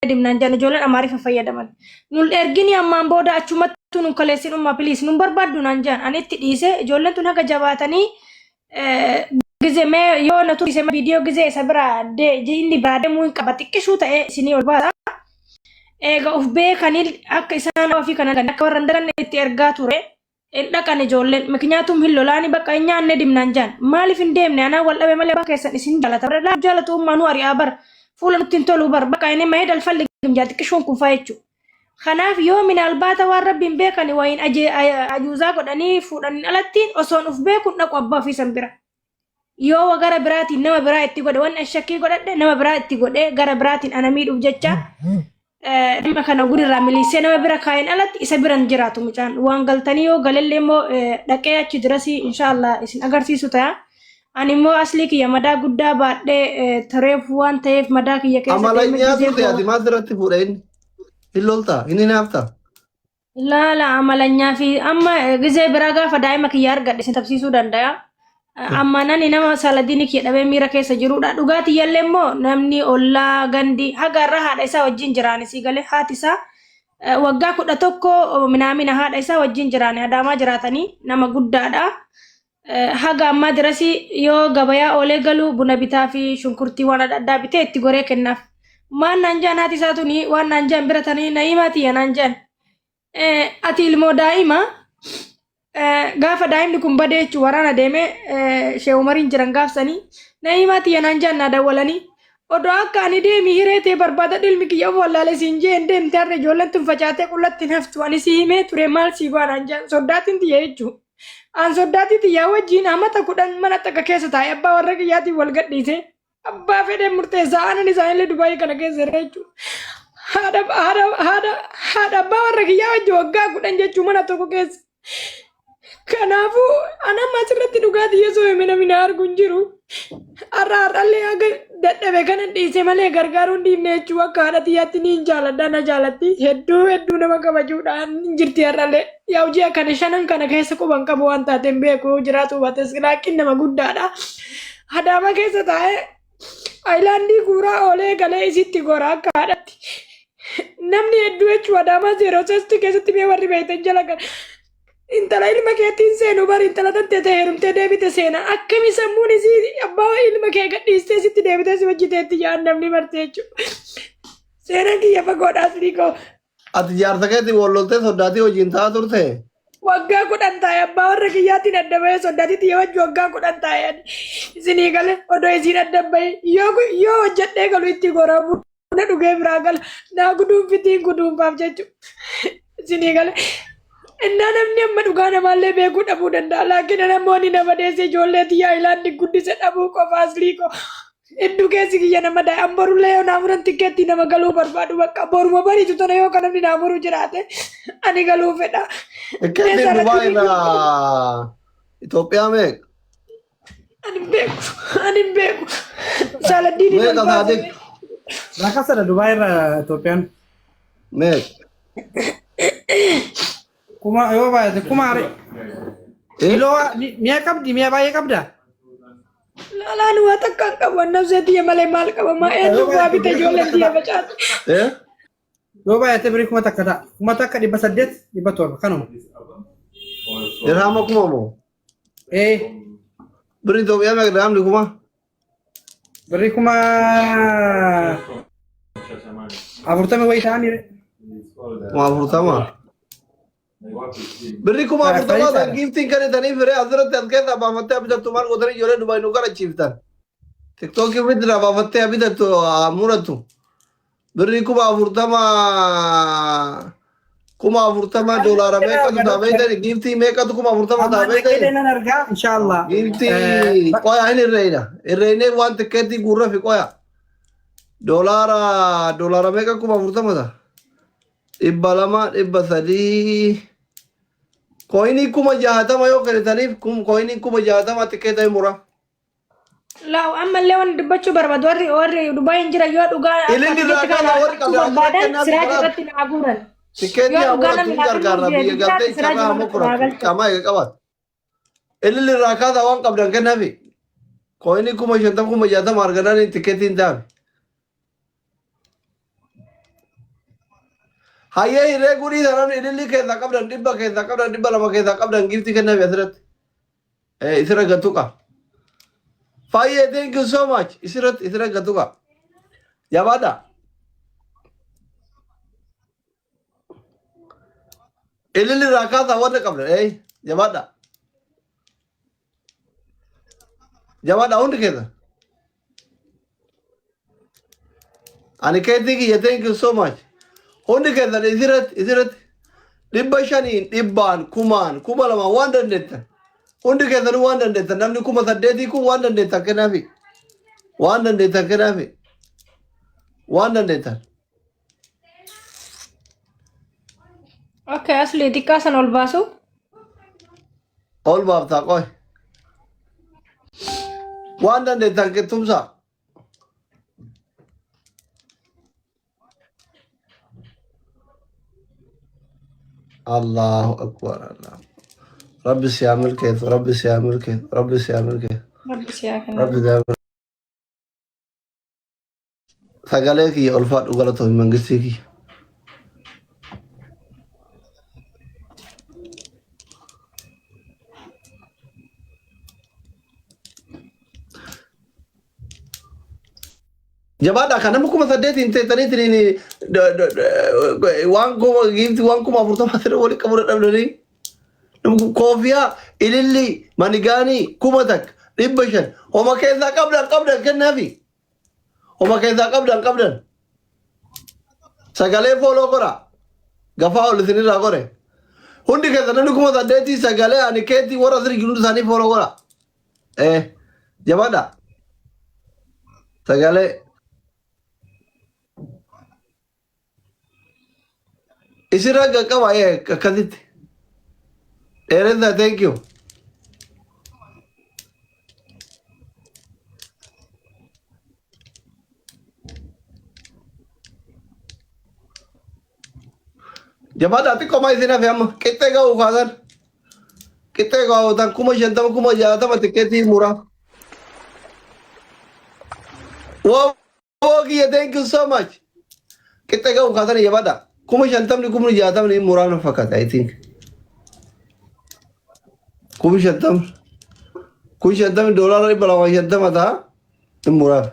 Dimnaan jedhan ijoolleen Amaariffa fayyadaman. Nun ergini ammaan booda achumatti nun kaleessin umma please nun barbaaddu naan jedhan. Ani itti dhiise ijoolleen tun haga jabaatanii gize mee yoo na tursiise viidiyoo gize isa bira inni biraa deemuu hin qaba xiqqishuu ta'ee isinii ol baasa. Eega uf beekanii akka isaan ofii kana akka warra hin daganne itti ergaa ture. Hin dhaqan ijoolleen miknyaatum hin lolaani bakka hin nyaanne dimnaan jaan maaliif hin deemne anaa wal dhabe malee abbaa keessan isin jaalata bara laa jaalatu ummaa nu ari'aa bar fuula nutti hin tolu bar bakka inni mahee dalfalli jaa xiqqishuun kun faa jechuu kanaaf yoo minaalbaata waan rabbiin beekani wayin ajuuzaa godhanii fuudhaniin alatti osoon uf beekun dhaqu abbaa ofii san bira yoo wa gara biraatiin nama biraa itti godhe wanni an shakkii godhadhe nama biraa itti godhee gara biraatiin ana miidhuuf jecha dhimma kana gurirraa miliisee nama bira kaa'een alatti isa biran jiraatu mucaan waan galtanii yoo galellee immoo dhaqee achi dirasii inshaallah isin agarsiisu ta'a. Ani immoo aslii kiyya madaa guddaa baadhee tureef waan ta'eef madaa kiyya keessa deemee Amalanyaa gizee turte koo ati maal irratti fuudha inni? Hin loltaa? Hin hinaaftaa? Laala amalanyaa fi amma gizee biraa gaafa daa'ima kiyya argadhe isin tabsiisuu danda'a. Amma nani nama saladiini kiyya dhabee miira keessa jirudha. Dhugaatii yallee immoo namni ollaa gandi haga irra haadha isaa wajjin jiraani sii galee haati isaa waggaa 11 minaamina haadha isaa wajjin jiraani adaamaa jiraatanii nama guddaadha. Haga ammaa dirasii yoo gabayaa oolee galu buna bitaa fi shunkurtii waan adda addaa bitee itti goree kennaaf. Maan naan jaan haati isaa tuni waan naan jaan bira tanii na'iimaa tiyya naan jaan. Ati ilmoo daa'ima gaafa daa'imni kun badee jechuun waraana deemee shee umariin jiran gaafsanii na'iimaa tiyya naan jaan naa dawwalanii odoo akka ani deemi hiree tee barbaada ilmi kiyya of wallaalee siin jee hin deemte har'a ijoolleen tun facaatee qullatti hin haftu ani si himee ture maal sii go'a naan jaan soddaatiin tiyya jechuun. An soddaatii tiyyaa wajjin amata 10 mana takka keessa taa'e abbaa warra kiyyaatiin wal gadhiise. Abbaa fedheen murteessaa aanan isaanillee Dubaayii kana keessa jira jechuudha. Haadha haadha haadha haadha abbaa warra kiyyaa wajjin waggaa 10 jechuun mana tokko keessa. Kanaafuu an amma asirratti dhugaatii yesoo hime namni na argu hin jiru. Har'a har'allee haga dadhabe kanan dhiise malee gargaaruun dhiifne jechuu akka haadha tiyyaatti niin jaaladha na jaalatti hedduu hedduu nama kabajuudhaan hin jirti har'allee yaa hojii kana shanan kana keessa quban qabu waan taateen beeku jiraatu baates laakiin nama guddaadha. Adaama keessa taa'ee ayilaandii guuraa oolee galee isitti gora akka haadhatti. Namni hedduu jechuun Adaamaa zeeroo sesti keessatti mee warri beektan jala kan Intala ilma keetiin seenu bari intala tantee ta'e heerumtee deebite seena akkami sammuun isii abbaa ilma kee gadhiistee sitti deebitee si wajji teetti jedhan namni marte jechuudha. Seenaan kiyya fagoodha aslii koo. Ati jaarsa keetiin wal loltee soddaatii wajjin ta'aa turte? Waggaa 10 taa'e abbaa warra kiyyaatiin adda bahee soddaatii tiyya wajji waggaa 10 taa'e ani. Isinii gale odoo isiin adda bahee yoo yoo hojjedhee galu itti goramu. Buna dhugee biraa gala. Naa guduunfitiin guduunfaaf jechuudha. Isinii gale. Innaa namni amma dhugaa namaallee beekuu dhabuu danda'a. Laakiin ana immoo ni nama deesse ijoollee tiyyaa ilaanni guddise dhabuu qofa aslii koo. Hedduu keessi kiyya nama daa'e. An borullee yoo naa muran tikkeettii nama galuu barbaadu bakka boruma bariitu tana yoo kan namni naa muru jiraate ani galuu fedha. Tikkeettiin Keessa Dubaay irratti irraa Itoophiyaa meeqa? Ani hin beeku. Ani hin beeku. Saaladdiin Meeqa ol baasame. Saadik? Rakkasadha Dubaay irra Itoophiyaan. Meeqa? Kuma yoo baay'ate kuma ari. Eh? Kiiloo mi'a qabdi mi'a baay'ee qabda. Laalaan waa takka hin qabu. Annabsee tiyya malee maal qaba? Maa eenyu waa bite ijoolleen tiyya facaate. Eh? Yoo baay'ate birii 1000 ta'a. 1800 700 kanuma. Dirhama kuma moo? Ee Birri Itoophiyaa meeqa dirhamni kuma? birrii 40,000 wayii ta'anii. 40,000. Birri 40,000 tan giiftiin kennitanii firee asirratti as keessaa baafattee bitattu maal gootanii ijoollee Dubaay nu garachiiftan. Tiktookii ofitti irraa baafattee bitattu haa murattu. Birrii 40,000 40,000 doolaara meeqatu ta'a beektani? Giiftii meeqatu 40,000 ta'a Amma beektani? dhaqee nan argaa inshallah. Giiftii qoya hin irreeyna. Irreeynee waan tikkeettii guurra fi qoya. Doolaara meeqa 40,000 ta'a? 200 300 kooyinii 60,000 yoo kennitaniif kooyinii 60,000 tikkeeta hin mura. Laaw ammallee wanni dubbachuu barbaadu warri warri Dubaay hin jiran yoo dhugaa akka Ililli ati irraa jette kana kana warri argachuu qabdan asirratti barbaadan kennaa siraaj kanaaf irratti naa guuran. tikkeettii Yoo haa dhugaa muratu namni hin naa gargaarra kennuuf biyya galtee jiraate siraaj carraa haa irratti naa mokoratu galchan. qaama eega qabaatu. Ililli irraa kaasaa waan qabdan kennaafi. Kooyinii 50,000 60,000 argannaan tikkeettiin taafi. Hayyee hirree gudii sana ililli keessaa qabdan 100 keessaa qabdan 200 keessaa qabdan giiftii kennafi asirratti. Isirra gattuqa. Fayyee thank you so much. Isirratti isirra gattuqa. Jabaadha. Ililli irraa kaasaa warra qabdan. Jabaadha. Jabaadha hundi keessan. Ani keetii kiyya thank you so much. Hundi keessan isirratti isirratti 500n 100n 1000n 2000 waan dandeettan. Hundi keessan waan dandeettan namni 8000 kun waan dandeettan kennaafi. Waan dandeettan kennaafi. Waan dandeettan. Okay, asli xiqqaa san ol baasu. Ol baaftaa qoy. Waan dandeettan qixxumsaa. Allahu akbar Allah. Rabbi si haa milkeessu, Rabbi si haa milkeessu, Rabbi si haa milkeessu, Rabbi si haa kennu. Rabbi si haa milkeessu. Sagalee kiyya ulfaadhu galatoomi mangistii kiyya. Jabaadha kan nama 8000 teettaniitiin waan kuma giiftii waan 40,000 sirra walitti qabuu dadhabdanii. Koofiyaa ilillii manigaanii 1500 homa keessaa qabdan qabdan kennaafi. Homa keessaa qabdan qabdan. Sagalee fooloo godha. Gafaa ol isinirraa gore. Hundi keessa namni 8000 sagalee ani keetii warra asirra jiru hundi isaanii fooloo godha. Jabaadha. Sagalee. Isinirra qaqqaba akkasitti. Dheeressa thank you. Jabaadha xiqqoo maa isin hafe amma qixxee ga'uu kaasan. Qixxee ga'uu tan 50,000 60,000 xiqqeetii muraa. Wow kiyya thank you so much. Qixxee ga'uu kaasan jabaadha. 50,000 60,000 muraa na fakkaata I think. 50,000. 50,000 $250 ta'a hin muraaf.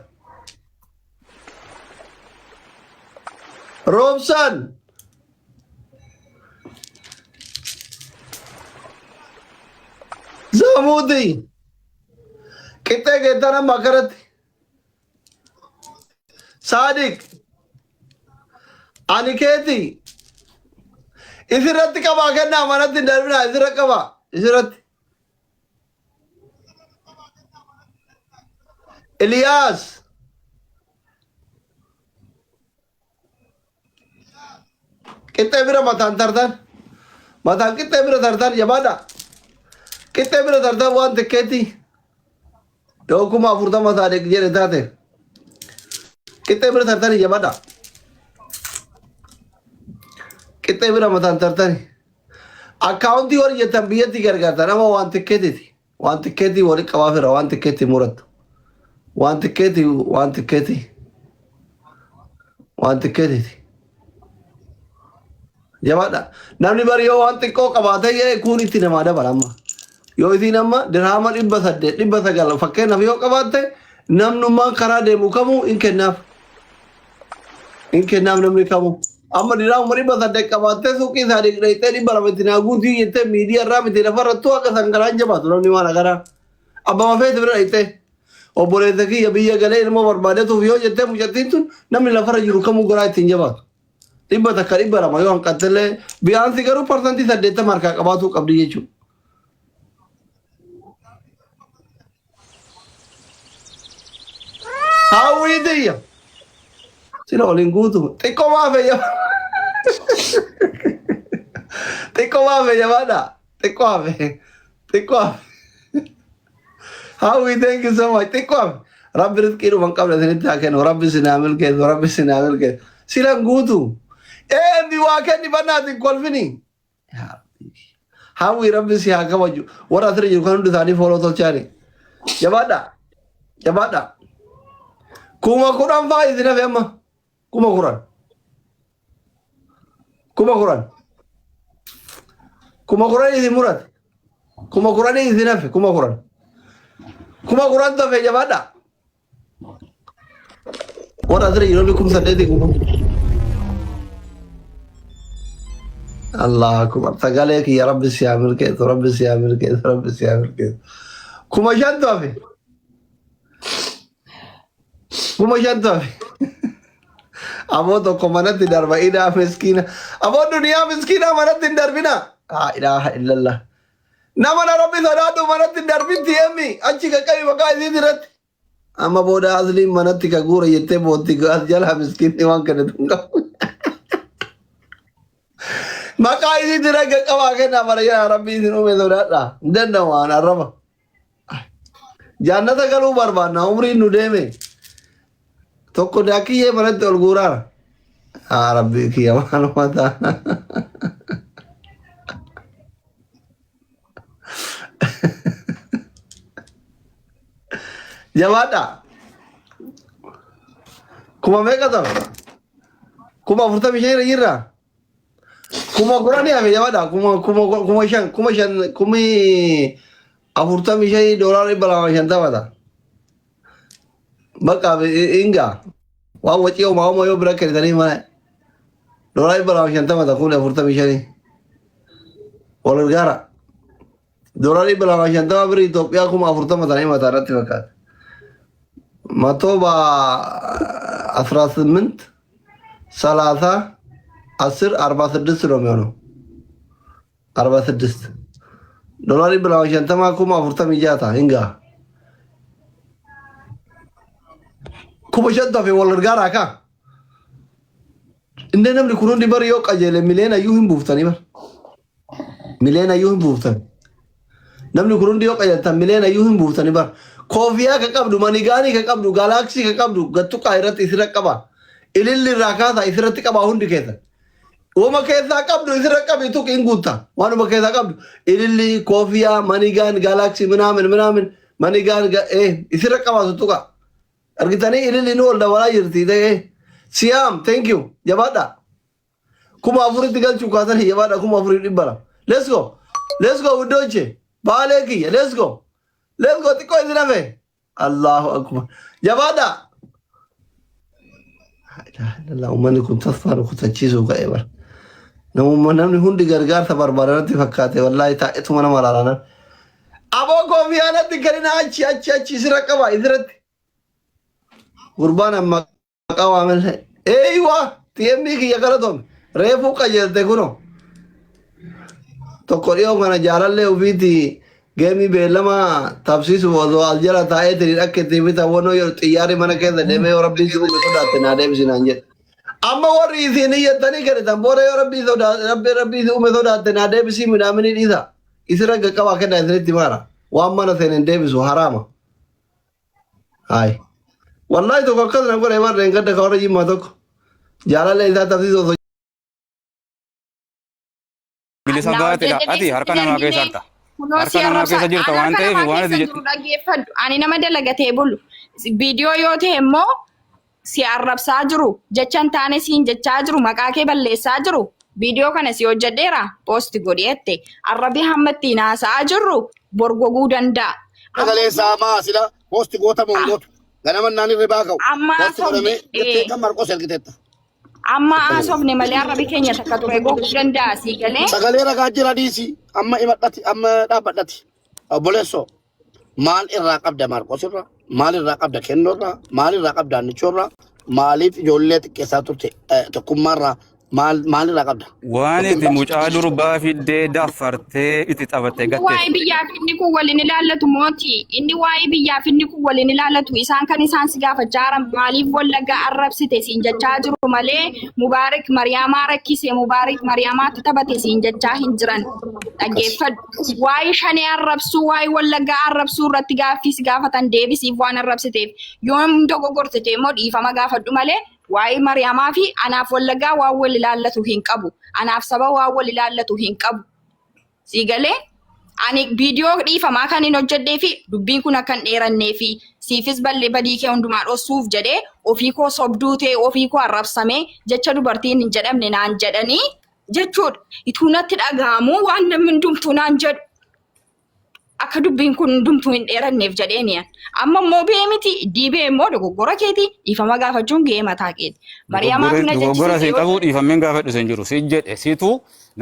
Roobsaan Zamuuti qixxee geettan amma akkanatti Saadiq ani keeti isirratti qabaa kennaa manatti hin darbinaa isirra qabaa isirratti Iliyaas qixxee bira mataan tartan mataan qixxee bira tartan jabaadha qixxee bira tartan waan xiqqeetti yoo 40,000 taate jedhe taate qixxee bira tartani jabaadha qixxee bira mataan tartani akkaawuntii warri jettan biyyatti gargaarta nama waan xiqqeetiti waan xiqqeetii wali qabaa fira waan xiqqeetii murattu waan xiqqeetii waan xiqqeetii waan xiqqeetiiti. Jabaadha. Namni bari yoo waan xiqqoo qabaate jedhe kun itti namaa dabala amma. Yoo isiin amma dirhaama 800 900 fakkeenyaaf yoo qabaatte namnummaan karaa deemu kamuu hin kennaaf. Hin kennaaf namni kamuu. Amma dirhaama 800 qabaattee suuqii isaa dhaqxee 200 itti naa guutii jettee miidiyaa irraa miti lafarrattuu akka sangaraan jabaatu namni waan agaraa. Abbama feete bira dhaqxee. Obboleessa kiyya biyya galee ilmoo barbaadetuuf yoo jettee mucattiin tun namni lafarra jiru kamuu garaa ittiin jabaatu. 100 200 yoo hanqattellee biyaansi garuu 80% harkaa qabaatuu qabdi jechuudha. Hawwii tiyya. Sila waliin guutu. Xiqqoo maafe jaba. Xiqqoo maafe jabaadha. Xiqqoo hafe. Xiqqoo hafe. Hawwii thank you so much. Xiqqoo hafe. Rabbi rizqii dhuma hin qabne isinitti haa kennu. Rabbi isin haa milkeessu. Rabbi isin haa milkeessu. Sila hin guutu. Ee waa kenni bannaatiin kolfini. Yaa Rabbi. Hawwii rabbi si haa kabaju. Warra asirra jiru kan hundi isaanii fooloo tolchaani. Jabaadha. Jabaadha. 10,000 faa isin hafe amma. 10,000. 10,000. 10,000 isin murate. 10,000 isin hafe 10,000. 10,000 hafe jabaadha. Warra asirra jiru 8,000 kuma. Allah akbar. Sagalee kiyya rabbi si haa milkeessu rabbi si haa milkeessu rabbi si haa milkeessu. 5,000tu hafe. 5,000tu hafe. Aboo tokko manatti darba idaa miskiina. Aboo duniyaa miskiina manatti hin darbina. Laa ilaaha illallah. Nama na rabbi sodaadhu manatti hin darbin TM achi qaqqabi maqaa isiit irratti. Amma booda asliin manatti ka guura jettee bootti as jalaa miskiinni waan kennitu hin qabu. Maqaa isiit irra qaqqabaa kennaa bara yaa rabbi isin uume sodaadha. Hin danda'u waan arraba. Jaannata galuu barbaanna umriin nu deeme. Tokko daakiyyee manatti ol guuraara. Yaa rabbii kiyya maaluma taana. Jabaadha. Kuma meeqa ta'u? 45,000 irra jirra. 10,000 hafe jabaadha. Kuma kuma 5,000 5,000 45,000 doolaara 250 ta'a. Bakka inga waan wacii homaa homaa yoo bira kennitanii mana doolaara 250 ta'a 45,000. Wal gargaara. Doolaara 250 birri Itoophiyaa 40,000 ta'anii mataa irratti fakkaata. መቶ በአስራ ስምንት ሰላሳ አስር 46 ነው የሚሆነው። 46 doolaara 250 46,000 ta'a hingaa. 5,000tu hafe wal gargaaraa kaa. Inni namni kun hundi bari yoo qajeele miliyoona iyyuu hin buuftanii bar. Miliyoona iyyuu hin buuftan. Namni kun hundi yoo qajeeltan miliyoona iyyuu hin buuftanii bar. Koofiyaa ka qabdu, manigaanii ka qabdu, galaxy ka qabdu, gattuqaa irratti isirra qaba. Ililli irraa kaasaa isirratti qaba hundi keessan. Wama keessaa qabdu isirra qabi tuqi hin guutta. Waanuma keessaa qabdu. Ililli, koofiyaa, manigaan, galaxy, ምናምን ምናምን, manigaan, isirra qaba tuttuqa. Argitanii ililli nu ol dabalaa jirti. Siyaam, thank you. Jabaadha. 4,000tti galchuu kaasanii jabaadha 4,200. Let's go. Let's go ውዶቼ. Baalee kiyya. Let's go. Let's go xiqqoo isin hafe. Allahu akbar. Jabaadha. Uummanni kun tasfaa nu kutachiisuu ka'e bara. Namummaa namni hundi gargaarsa barbaadanatti fakkaate wallaahi taa'etuma nama laalaanan. Aboo koofiyaa natti kennina achi achi achi isirra qaba isirratti. Gurbaan amma maqaa waamillee. Eeywa TMB kiyya galatoome. Reefuu qajeelte kunoo. Tokko dhiyoo kana jaalallee ofiiti geemii beellama tapsiisuuf osoo as jala taa'ee tiri akka itti bita wannoo yeroo xiyyaarri mana keessa deemee yoo rabbiin si uume sodaatte naa deebisi naan jedhe. Amma warri isin iyyattanii kennitan booda yoo rabbii sodaa rabbii rabbii si uume sodaatte naa deebisii midhaaminii dhiisa. Isirra qaqqabaa kennaa isinitti maara. Waan mana seene hin deebisu haraama. Hayi. Wallahi tokko akkas na godhe warreen gadda ka warra jimmaa tokko. Jaalallee isaa tapsiisu osoo Bilisa Na baatedha. hojjetee Ati harka beeksisa namaa keessa argine jirta. kunoo Harka si namaa arrabsa. keessa jirta An waan harka ta'eef namaa waan ati keessa jettu. jiru dhaggeeffadhu. Ani nama dalagatee bulu. Viidiyoo yoo ta'e immoo si arrabsaa jiru. Jecha hin taane siin jechaa jiru. Maqaa kee balleessaa jiru. Viidiyoo kana si hojjedheera. Post godhi jette. Arrabii hamma ittiin haasa'aa jirru borgoguu danda'a. Amma Sagalee saamaa sila post gootamu hin gootu. Ganama naan irra baa ka'u. amma Post haasofne godhamee jettee kan Marqos ergiteetta. Amma haasofne malee arrabi keenya takka ture goguu danda'a sii galee. Sagalee ragaa jira dhiisi. Amma himadhati amma dhaabbadhati. Obboleessoo maal irraa qabda Marqos irraa? Maal irraa qabda Kennoo irraa? Maal irraa qabda Annichoo irraa? Maaliif ijoollee xiqqeessaa turte tokkummaa irraa maal maal irraa qabda? Waan itti mucaa durbaa fiddee daffartee itti taphattee Inni gatteef. waa'ee biyyaaf inni kun waliin ilaallatu mooti. Inni waa'ee biyyaaf inni kun waliin ilaallatu. Isaan kan isaan si gaafachaa jiran maaliif Wallagga arrabsite siin jechaa jiru malee Mubaarik Mariyaamaa rakkise Mubaarik Mariyaamaatti taphate siin jechaa hin jiran. Dhaggeeffadhu. Waa'ee shanee arrabsuu waa'ee Wallaggaa arrabsuu irratti gaaffii si gaafatan deebisiif waan arrabsiteef. Yoom dogoggortite immoo dhiifama gaafadhu malee waa'ee Mariyaamaa fi anaaf Wallaggaa waan wal ilaallatu hin qabu. Anaaf saba waan wal ilaallatu hin qabu. Sii galee ani viidiyoo dhiifamaa kan hin hojjedhee fi dubbiin kun akka hin dheerannee fi siifis ballee badii kee hundumaa dhossuuf jedhee ofii koo sobduu ta'e ofii koo arrabsamee jecha dubartiin hin jedhamne naan jedhanii jechuudha. Ituu natti dhaga'amu waan namni hundumtuu naan jedhu. Akka dubbiin kun hundumtuu hin dheeranneef jedheeni an. Amma immoo bee miti diibee immoo dogoggora keeti dhiifama gaafachuun ga'ee mataa keeti. Mariyamaatu na Dogoggora jechisiise siin yoo qabuu dhiifameen gaafadhu sin jiru. Si jedhe situ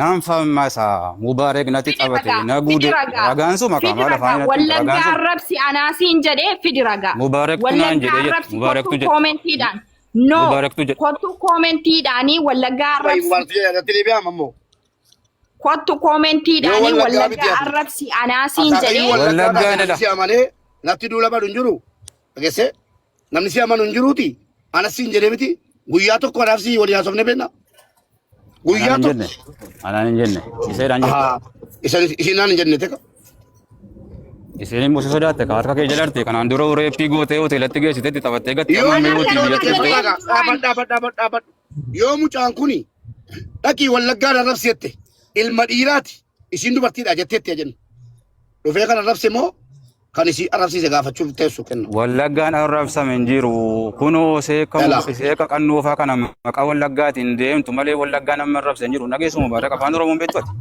naan fammasa Mubaarak natti fidi qabate ragaa na fidi guude ragaa ragaan suma fidi qaama ragaa lafaan natti ragaan wallaggaa suma arrabsi anaasiin jedhee fidi ragaa Mubaaraktu naan wallaggaa jedhe jette arrabsi Mubaaraktu kottuu jedhe koomentiidhaan no Mubaaraktu jedhe. kottuu koomentiidhaanii wallaggaa arrabsi Mubaarak jedhatti deebi'ama ammoo. kottu Yoo koomentiidhaanii wallaggaa miti wallaggaa ati. arrabsi anaasiin Akaakayyuu jedhee wallaggaa Wallaggaa namni dhala. si amanee natti duula badu hin jiru. Dhageessee namni si amanu hin jiruuti. Anas siin jedhee miti. Guyyaa tokko anaaf si waliin haasofne beekna. Guyyaa Anaan hin tokko. jenne. Anaan hin jenne. Iseedhaan jette. Ahaa. Isin naan hin jenne teka. Isheen immoo si sodaatte ka harka kee jala arte kanaan dura reeppii gootee hoteelatti geessitetti taphattee gatte Yoo amma Anaan mi'ooti kan biyyatti naan dhuftee. jedhee Dhaabadhu dhaabadhu dhaabadhu dhaabadhu. Yoo mucaan kuni dhaqii wallaggaa arrabsi jette ilma dhiiraati isiin dubartiidha jetteetti jennu. Dhufee kan arrabse moo kan isii arrabsiise gaafachuuf teessu kennu. Wallaggaan arrabsame hin jiru. Kunoo seeka Dhala. seeka qannoofaa kana maqaa wallaggaatiin deemtu malee wallaggaan amma arrabse hin jiru. Dhageessu Mubaarak afaan Oromoon beektu ati.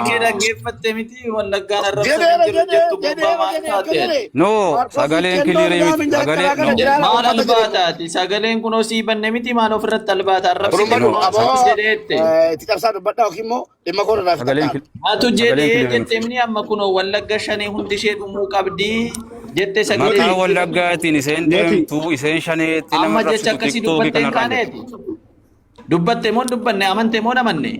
Kee dhaggeeffatte miti wallaggaan arrabsame Jedheera hin jiru jedhee jettu gurbaa jedheera maal jedhee taate akka ati? jedhe. No Maarqos sagaleen kennoo kiliirii minaamin miti. jedha Sagalee karaa kana no. jedhaa Maal uffata jedhe. albaataati? Sagaleen kunoo sii banne miti maal ofirratti albaata arrabsite Durumbadhu No. moo aboo akkas jedheette? itti cabsaa dubbadhaa yookiin immoo dhimma koo irraa Sagaleen fixadhaa. Atu sagaleen jedhee kiliirii miti. jetteemni amma kunoo wallagga shanii hundi ishee dhumuu qabdi jette sagalee Maqaa wallaggaatiin isheen Moti. deemtu isheen shaneetti nama amma jecha arrabsitu akkasii tiktookii dubbatte hin kanarraan jette. kaaneeti. Dubbatte moo hin dubbanne amante moo hin amanne?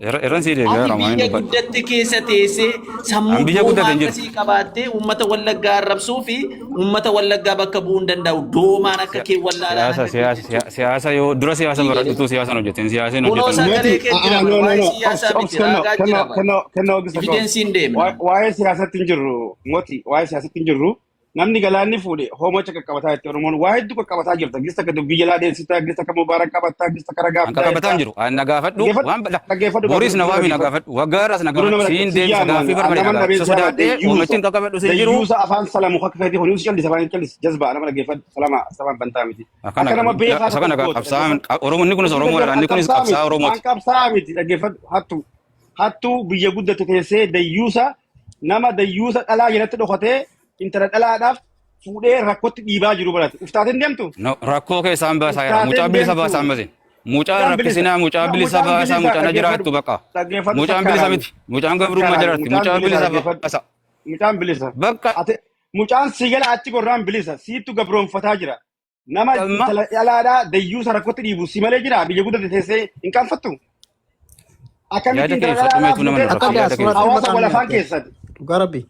Irran sii deebi'aa Ati Ramaan biyya dubbadhu. guddatti keessa teessee sammuu An biyya doomaa guddate hin jiru. akkasii qabaattee uummata wallaggaa arrabsuu fi uummata wallaggaa bakka bu'uu hin danda'u. Doomaan akka kee wallaalaan Siyaasa akka kee siyaasa jechuudha. siyaasa yoo dura siyaasa Sii galee. baradhutu siyaasaan hojjetin siyaasaan Kunoo hojjetan. sagalee Moti, kee jira ah, bara no, no, waa'ee no. siyaasaa Obs, obs, miti kenno, raagaa kenno, jira bara. kenno, kenno, ogisa koo. Evidensiin deemna. Waa'ee siyaasatti hin jirru, moti, waa'ee siyaasatti hin jirru. Namni galaanni fuudhe hoomacha qaqqabataa jetti Oromoon. Waa hedduu qaqqabataa jirta. Gista akka dubbii jalaa deemsita, gista akka Mubaarak qabatta, gista akka ragaa An fidaa qaqqabataa jirta. hin jiru. An na gaafadhu Dhaggeeffadhu, waan bala. dhaggeeffadhu Boris gaafadhu, na dura waami na dhaggeeffadhu. gaafadhu. Waggaa irraas na Dura gaafadhu. nama Siin si deemsa yaaman, gaaffii barbaade na nama gaafadhu. dhabee Isa si yaama, sodaadhee dayyuusa. hoomachi hin qaqqabadhu siin jiru. Dayyuusa afaan salamu akka feeti kunuunsi callisa afaan callisa jazbaa nama dhaggeeffadhu salama samaan bantaa miti. Akkana Akka nama beekaa isa kana tokko goota qabsaa'aan dhaggeeffadhu. Oromoon inni kunis Hojii Oromoodha. gargar Inni kunis qabsaa qabsaa'aa miti. Oromooti. Waan qabsaa miti dhaggeeffadhu hattu. Hattuu biyya guddate teessee dayyuusa nama dayyuusa dhalaa jalatti dhokatee intala dhalaadhaaf fuudhee rakkotti dhiibaa jiru barate. Uftaateen deemtu? No, rakkoo keessaan baasaa jira. Uftaateen Mucaa bilisa deemtu. baasaa ammasin. Mucaa Mucaan bilisa. rakkisinaa, mucaa bilisa Mucaan baasaa, bilisa mucaan na dhaggeeffadhu. jiraattu baqa. Dhaggeeffadhu Mucaan bilisa sakkaaraani. miti. Mucaan gabrummaa Sakkaaraani. jiraatti. Mucaan Mucaa bilisa bilisa dhaggeeffadhu. baasa. Mucaan bilisa. Bakka Ate mucaan si gala achi gorraan bilisa. Siittu gabroonfataa jira. Nama amma intala dhalaadhaa dayyuusa rakkotti dhiibu si malee jira biyya guddate teessee hin qaanfattu. Akkamitti yaada intala kee dhalaadhaa fadhumeetu nama fuutee nu Akka rakkisa. Yaada kee diyaaspoora hawaasa maqaan wal afaan nyaate. keessatti. Dhugaa rabbi.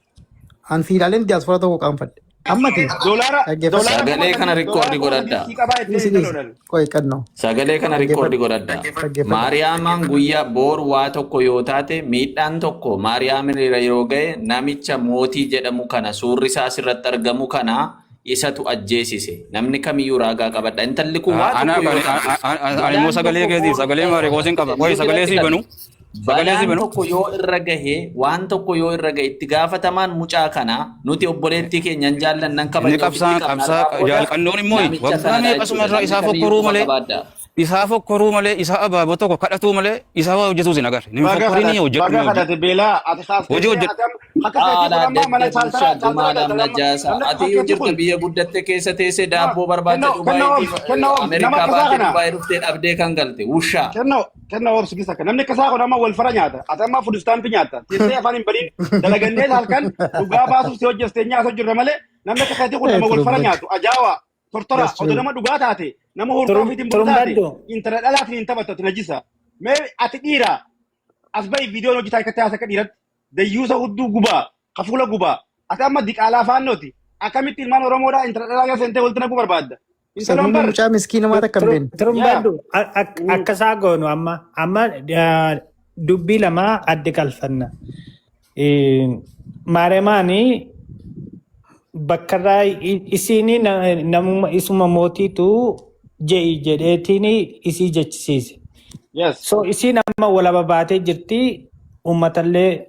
An fiilaaleen diyaaspoora tokko qaanfadhe. Ammati Doolaara dhaggeeffadhu. doolaara kuma Sagalee kana sadii doolaara rikkoordi kuma sadii godhadhaa. sii qabaa jettee Dhiisi intala dhiisi. odhan. Qoy qannoo. Sagalee kana rikkoordi Dhaggeeffadhu. godhadhaa. Dhaggeeffadhu. Maariyaamaan guyyaa boor waa tokko yoo taate miidhaan tokko Maariyaamin irra yeroo ga'e namicha mootii jedhamu kana suurri isaa asirratti argamu kana isatu ajjeesise. Namni kamiyyuu raagaa qabadha. Intalli kun waa Ana tokko yoo taate ani immoo balaan sagalee tokko keetiif boor sagalee maariikoosiin qaba. Qoy sagalee biratti sii qabi. banu. Sagalee sii Balaan banu. tokko yoo irra gahe waan tokko yoo irra gahe itti gaafatamaan mucaa kana nuti obboleettii keenya hin jaallannan Inni kabaja ofitti qabsaan qabna. qabsaa Har'aa booda jaalqannoon immoo namicha waggaa sanadha meeqasuma jechuudha. irraa Namni isaa kamiyyuu fokkoruu quba malee qabaadha. isaa fokkoruu malee isaa abaaboo tokko kadhatuu malee isaa waa hojjetuu sin agarre. Ni Baga fokkorinii kadhate hojjedhu baga ni hojii. kadhate beelaa ati Hojii kaaftee hojjedhu. ati akka feetii kun Haala amma mana deddeebisha chaaltara chaaltara dumaadhaaf galta nama najaasa. namni Ati akka iyyuu keetii jirta kun biyya guddatte keessa teessee daabboo barbaacha kennoo kennoo Dubaayiitiif obsi kennoo obsi nama Ameerikaa akkasaa baatee kana Dubaayii dhuftee dhabdee kan galte. Wushaa. kennoo kennoo obsi kisa namni akkasaa kun amma wal fara nyaata ati amma food stamp nyaata teessee afaan hin baniin dalagannee halkan dhugaa baasuuf si hojjestee nyaata hojjirra malee namni akka keetii kun nama wal fara Turumbadhu. nyaatu ajaa'aa tortora That's odoo true. nama dhugaa taate nama hurkaa ofiitiin bulu taate Turumbadhu. intala dhalaatiin hin taphattu ati najisa mee ati dhiira as bahi viidiyoon hojjetaa akka taasisaa akka dhiiratti dayyuusa hudduu gubaa kafuula gubaa ati amma diqaalaa faannooti akkamitti ilmaan oromoodhaa intala dhalaa keessa seentee walitti naquu barbaadda intaloon Sammuu bar mucaa miskiina takka hin beekne. yaa Turumbadhu. Akka isaa goonu amma amma dubbii lama addi qalfanna. Maariyamaani bakka irraa isiin namuma isuma mootiitu je'i jedheetiin isii jechisiise. Yes. So isiin amma walaba baatee jirti. Uummatallee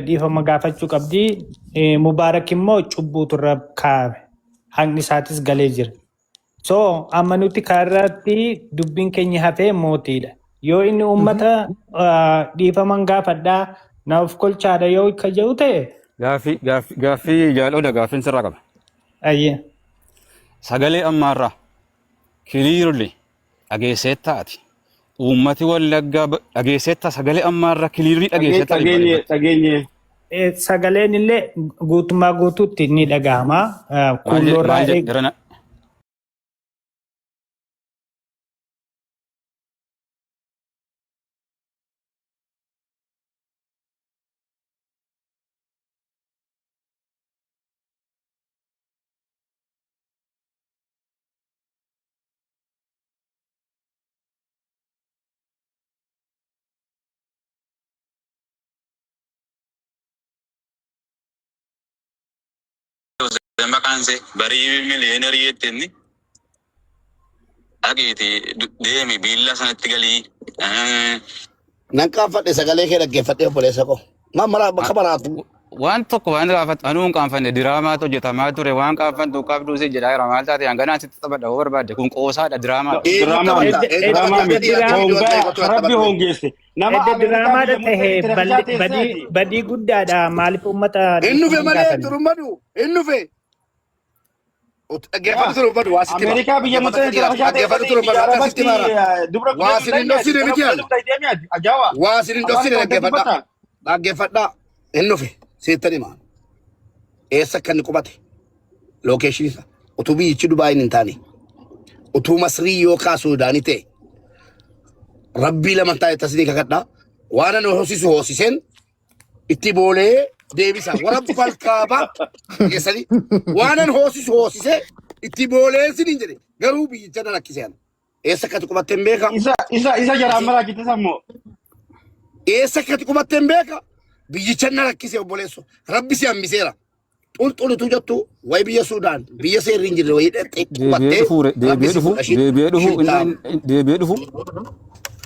dhiifama gaafachuu qabdi. Mubaarak immoo cubbuutu irra kaa'ame. Haqni isaatis galee jira. So amma nuti karratti dubbiin keenya hafee mootiidha. Yoo inni uummata dhiifaman gaafadhaa naaf kolchaadha yoo ka jedhu ta'e. Gaaffii gaaffii gaaffii jaalodha gaaffiin sirraa qaba. Ayyee. Sagalee ammaarraa clearly dhageesseetta ati. Uummati Wallaggaa dhageesseetta sagalee ammaarraa clearly dhageesseetta dhibbaa Dhageenye dhibbatti. dhageenye. Sagaleen illee guutummaa guutuutti ni dhagahama. Maal jedhe Kuulloorraa maal jedhe gara Maqaan see barii miliyeenarii jette inni dhaqiiti deemi biillaa sanatti galii. Nan qaanfadhe sagalee kee dhaggeeffadhee obboleessa koo. Maa maraa bakka maraatu. Waan tokko waan gaafatu anuu hin qaanfanne diraamaatu hojjetamaa ture waan qaanfantu qabdu si jedhaa jira maal taate hanganaan sitti taphadha yoo barbaadde kun qoosaadha diraamaadha. Eenyu Diraamaa taphata? miti. Eenyu Diraamaa taphata? miti. Dhiira viidiyoo ta'e Hongaa qotu rabbi taphatu. hongeesse. Nama Edda Ameerikaa diraamaadha biyya murtee tahe itti rafishaa balli- teessee badii ati. badii guddaadha maaliif uummata Hin dhufe dhiifama hin malee gaafanne. turummadu. Hin dhufe. Dhaggeeffatu turummadu waa sitti hima. Ameerikaa biyya Dhaggeeffatu murtee itti dhiiraaf. rafishaa Dhaggeeffatu teessee turummadu biyya akka sitti Arabatti himaara. dubra Waa gudeedu sin hin dhayne dhoksine dubra miti gudeedu ani. dhayne deemi ati ajaawa. Waa sin hin Afaan dhoksine qabatee dhaggeeffadhaa. dubbata. Dhaggeeffadhaa. Hin dhufe. Siittan hima. Eessa akka inni qubate? Lookeeshinii isaa. Utuu biyyichi Dubaayin hin taane. Utuu Masrii yookaan Suudaanii ta'e. Rabbii lama taa'e tasnii kakadhaa. Waan ani hoosisu hoosiseen itti boolee deebisa. Warra falkaabaa keessanii waan ani hoosisu hoosisee itti boolee siniin jedhe garuu biyyicha na rakkise ani. Eessa akkati qubatte hin beeka. Isa isa isa jaraan maraa kitte sammoo. Eessa akkati qubatte hin beeka. Biyyicha na rakkise obboleesso. Rabbi si hambiseera. Xulxulitu jettu wayi biyya Suudaan biyya seerri hin jirre wayii dhaqxee Deebi'ee qubattee dhufu rabbi deebi'ee si dhufu fuudha deebi'ee dhufu shiltaa. deebi'ee dhufu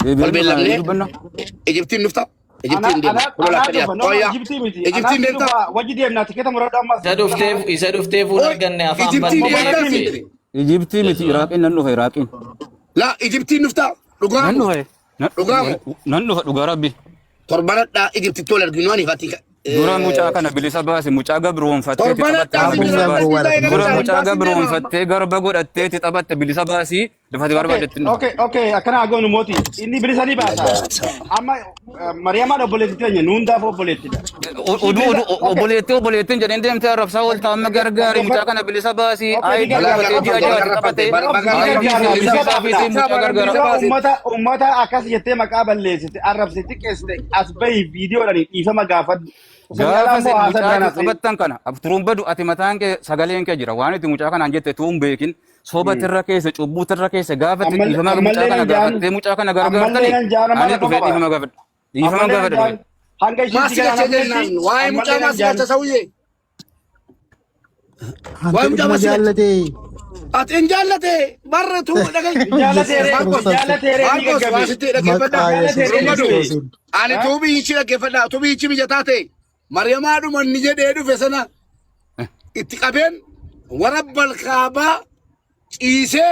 deebi'ee Wal dhufu kana beellamnee dubbanna. Ijiptiin dhufta. Ana Ijiptiin deemna. ana Kulola anaa akka dhufa dhiyaatu. no no Qoyyaa. Ijiptii miti Ijiptiin anaatti deemta. dhufa wajji deemna tikeeta muradhu ammas Isa dhufteef isa dhufteef hin Oi, arganne afaan Ijiptiin bantee deemtaa siin dhufte. jedhe. Ijiptii miti Iraaqiin nan dhufa Iraaqiin. Laa Ijiptiin dhufta. Dhugaa Nan moo? dhufa Dhugaa moo? nan dhufa dhugaa rabbi. Torbanadhaa Ijiptitti wal arginu ani fati. Dura mucaa kana bilisa baasi mucaa gabroonfatteeti taphatte Torbanadhaa kana siin bilisa jira. baasi. Dura mucaa Imbaasiin deema amma. gabroonfattee garba godhatteeti taphatte bilisa baasii lafati Okay, barbaaddetti hin dhufa. okay, okay, akkana haa goonu mooti. Inni bilisa ni baasa. Amma Mariyamaan obboleetti teenya nu hundaaf obboleettidha. Ishii Oduu bilisa, oduu okay, obboleettii obboleettiin jedheen deemtee arrabsaa oolta amma gargaari mucaa dhaggeeffadhu. kana bilisa baasii Okay, ni aayidii gargaara. qabatee ji'a Okay, ja'aati taphate ni aayidii gargaara. fi Bilisa bilisa baafna. fi mucaa gargaara. Dura ummata ummata akkas jettee maqaa balleessite arrabsite xiqqeessite as bahi viidiyoodhaan dhiifama gaafadhu. Isin Gaafa alaa isin immoo haasaa mucaa biraan itti haasa'in. taphattan kana turuun badu ati mataan kee sagaleen kee jira waan itti mucaa kanaan jette tuun beekin soba tirra keessa cubbuu tirra keessa gaafa itti dhiifama mucaa Ammallee kana nan jaan gaafattee mucaa kana ammallee gargaartani nan jaan amma ani rakkoo dhufee qaba. dhiifama gaafadha. Dhiifama Ammallee nan gaafadha jaan dhufee. hanga ishiin Maasi si gara galchee jennaan hafnetti waa'ee mucaa ammallee nan maasi jaan. galcha sawuyyee. Ante Waa'ee mucaa dhuguma maasi galcha. jaallatee Ati hin jaallate barra tuu dhagahi. Jaalateeree Maarkos jaalateeree ni Maarkos gaggabe. waasitti dhaggeeffadhaa. maqaa Yesuus Jaalateeree ni Rummadu du'e. Kiristoosiin. ani tuu biyyichi dhaggeeffadhaa tuu biyyichi mijataa ta'e Mariyamaadhuma inni jedhee dhufe sana itti qabeen warra balkaabaa ciisee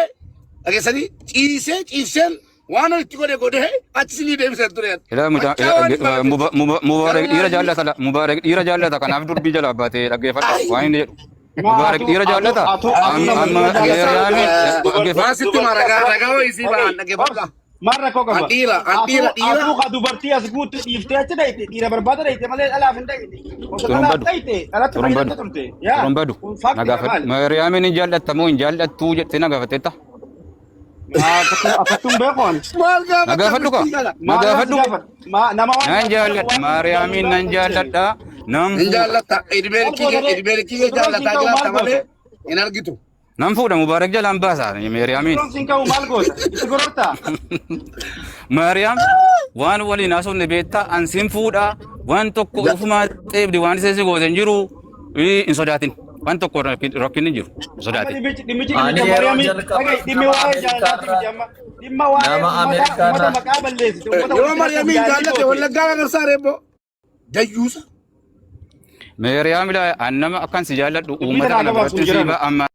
dhageessanii ciisee ciibseen waan ani itti godhe godhee achi sinii deebisan ture. Ilaa mucaa Machaa waan barate. Mubaarak Garuu dhiira maal jaallata Mubaarak dhiira jaallata kanaaf durbii jalaa baatee dhaggeeffadha Ai! waan inni jedhu. Ma Mubaarak atu dhiira atu jaallata atu atu amma nama amma dhiira jaallata. Maariyaamiin dhaggeeffadha. Waan sitti hima Dubartii ragaa as ragaa wayii sii okay ba'an dhaggeeffadha. Maal rakkoo An qaba? dhiira an Atuu dhiira dhiira atuu ka dubartii as guutte dhiiftee achi dhayite dhiira barbaada dhayite malee dhalaaf hin dhayite. Osoo Turuun dhalaaf badu. dhayite dhalatti Turuun badu. fayyadamte turte. Yaa Turuun badu. kun Na faaktiidha gaafadhu. maali? Maariyaamiin hin jaallattu moo hin jaallattuu jettee na gaafatteetta? Akkattuun beekoon. maal Na gaafata gaafadhu kaa. bultii kana. Na Maal si gaafadhu. gaafadhu? Nama waan Nan gaafatu jaalladha. waan Maariyaamiin nan jaalladha. Nan Hin fuudha. jaallatta idmeen Maal kiyya goota ree? idmeen kiyya Turuun siin jaallataa ka'u jiraatta maal malee goota? hin argitu. Nan fuudha Mubaarak jalaan baasa Maariyaamiin. Turuun siin ka'u maal goota? Itti gorortaa? Maariyaam waan waliin haasofne beektaa an sin fuudha waan tokko ofumaa xeebdi waan isa si goote hin jiru hin sodaatin waan tokko rakkinni hin jiru hin Amma sodaatin. dhimmichi dhimmichi Ani dhimmicha yeroo Maariyaamii jalqabaaf dhagahi dhimmi nama waa'ee jaalalaati Ameerikaarraa miti amma dhimma waa'ee nama ummata ummata Ameerikaarraa maqaa balleessite ummata Yoo walitti naquuf Maryamiin yaalii jaallate goote. wallaggaa agarsaa reebbo. Dayyuusa. Maariyaam ilaa an nama akkan si jaalladhu Dubbii uummata tanaa kana gabaabsu biratti hin sii jiran. ba'a amma.